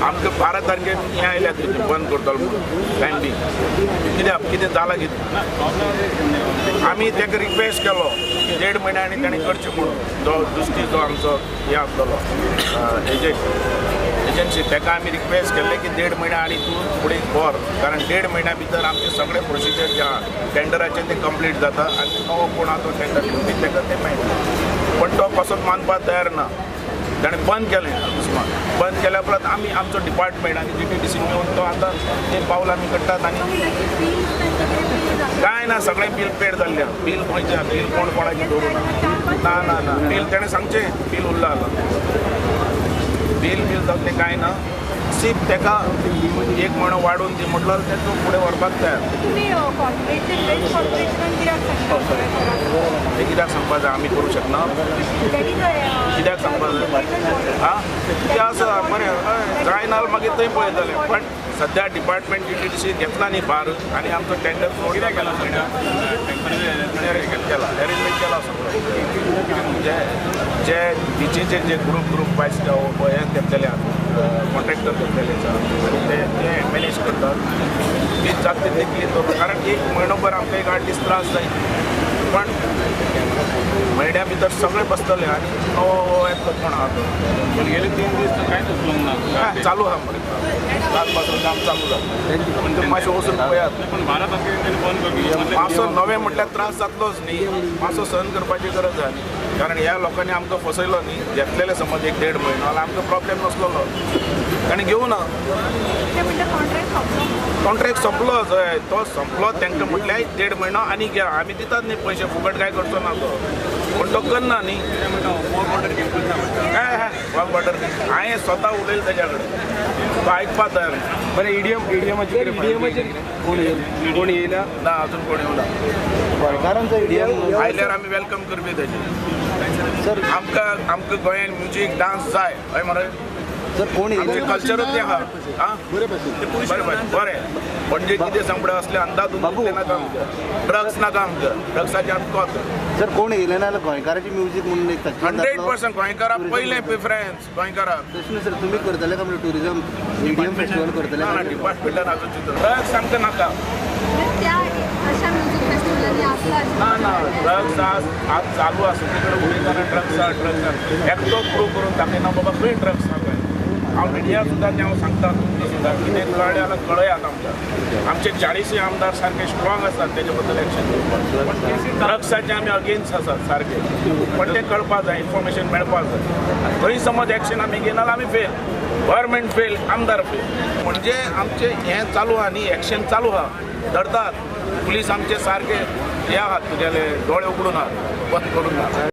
आमकां 12 तारखेक हें आयल्या तेजें बंद करतलो म्हणून टायम बींग कित्याक कितें जालां कितें आमी ताका रिक्वेस्ट केलो की 1.5 म्हयन्या आनी ताणें करचें म्हणून जो दुसरी जो आमचो हें आसतलो एजंट एजन्सी ताका आमी रिक्वेस्ट केल्लें की 1.5 म्हयन्या आनी तूं फुडें व्हर कारण 1.5 म्हयन्या भितर आमचे सगळे प्रोसिजर जे आहा टेंडराचें तें कंप्लीट जाता आनी नवो कोण आहा तो टेंडर घेवपी ताका तें मेळटा पण तो कसोच मानपाक तयार ना ताणें बंद केलें अकस्मात बंद केल्या उपरांत आमी आमचो डिपार्टमेंट आनी GTDC मेळून तो आतां तें पावल आमी काडटात आनी कांय ना सगळें बील पेड जाल्लें आहा बील खंयचें आहा बील कोण कोणाचें दवरूं ना ना ना ना बील ताणें सांगचें बील उरलां आतां बील बील तसलें कांय ना सीप ताका 1 म्हयनो वाडोवन दी म्हटल्यार ते तो फुडें व्हरपाक तयार तें कित्याक सांगपा जाय आमी करूं शकना कित्याक सांगपा जाय आं तें आसा बरें हय जायना जाल्यार मागीर थंय पळयतले पण सद्या डिपार्टमेंट GTDC घेतला न्ही भार आनी आमचो टेंडर कित्याक केला अरेंजमेंट केला अरेंजमेंट केला सगळो जे जे बिचीचे जे ग्रूप ग्रूप वायज हे घेतलेले आहा कॉन्ट्रॅक्टर घेतलेले आसा आनी ते ते मॅनेज करतात बीच जाता तितलें क्लीन दवरता कारण 1 म्हयनोभर आमकां एक 8 दीस त्रास जायत पण म्हयन्या भितर सगळे बसतले आनी नवो येतलो कोण आहा तो पण गेले 3 दीस तर कांयच उचलूंक ना चालू आहा मरे काल पासून काम चालू जाता पण ते मातशें वचून पळयात पण 12 तारखेक ताणें बंद करतलो मातसो नवें म्हटल्यार त्रास जातलोच न्ही मातसो सहन करपाची गरज आहा न्ही कारण ह्या लोकांनी आमकां फसयलो न्ही घेतलेले समज 1-1.5 म्हयनो जाल्यार आमकां प्रॉब्लेम नासलेलो ताणें घेवना ना कॉन्ट्रॅक्ट सोंपलो हय तो सोंपलो तांकां म्हटल्यार 1.5 म्हयनो आनी घ्या आमी दितात न्ही पयशे फुकट काय करचो ना तो पूण तो करना न्ही काय वर्क ऑर्डर हांवें स्वता उलयलें तेज्या कडेन तो आयकपा तयार ना. बरें ईडीएमाचेर कोण येयला ना अजून कोण येवना गोंयकारांचो ईडीएम आयल्यार आमी welcome करपी तेजें सर आमकां आमकां गोंयान म्युजीक डांस जाय हय मरे सर कोण आमचें कल्चरूच तें आहा आं बरें बरें बरें पणजे कितें सांगपा असले अंदाज नाका आमकां ड्रग्स नाका आमकां ड्रग्साचे आमी कोत सर कोण येयले ना जाल्यार गोंयकाराची म्युजीक म्हणून एक 100% गोंयकाराक पयलें प्रिफरन्स गोंयकाराक तशें न्ही सर तुमी करतले काय म्हणजे टुरिजम ईडीएम फेस्टिवल करतले ना ना डिपार्टमेंटान अजून चिंतून ड्रग्स आमकां नाका त्या अशा म्युझिक फेस्टिवलांनी आसला ना ना ड्रग्स आज आज चालू आसा सगळे कडेन उलयतना ड्रग्स आहा ड्रग्स आहा एकटो प्रूव करून दाखयना बाबा खंय ड्रग्स आहा काय हांव मिडिया सुद्दां तें हांव सांगता तुमकां सुद्दां कितें कळ्ळें जाल्यार कळयात आमकां आमचे 40 आमदार सारके स्ट्रॉंग आसात तेजे बद्दल एक्शन घेवपाक ड्रग्साचे आमी अगेन्स्ट आसात सारके पण तें कळपा जाय इन्फॉर्मेशन मेळपाक जाय थंय समज एक्शन आमी घेयना जाल्यार आमी फेल गव्हर्मेंट फेल आमदार फेल म्हणजे आमचें हें चालू आहा न्ही एक्शन चालू आहा धरतात पुलीस आमचे सारके हे आहात तुगेले दोळे उगडून आहात बंद करून ना.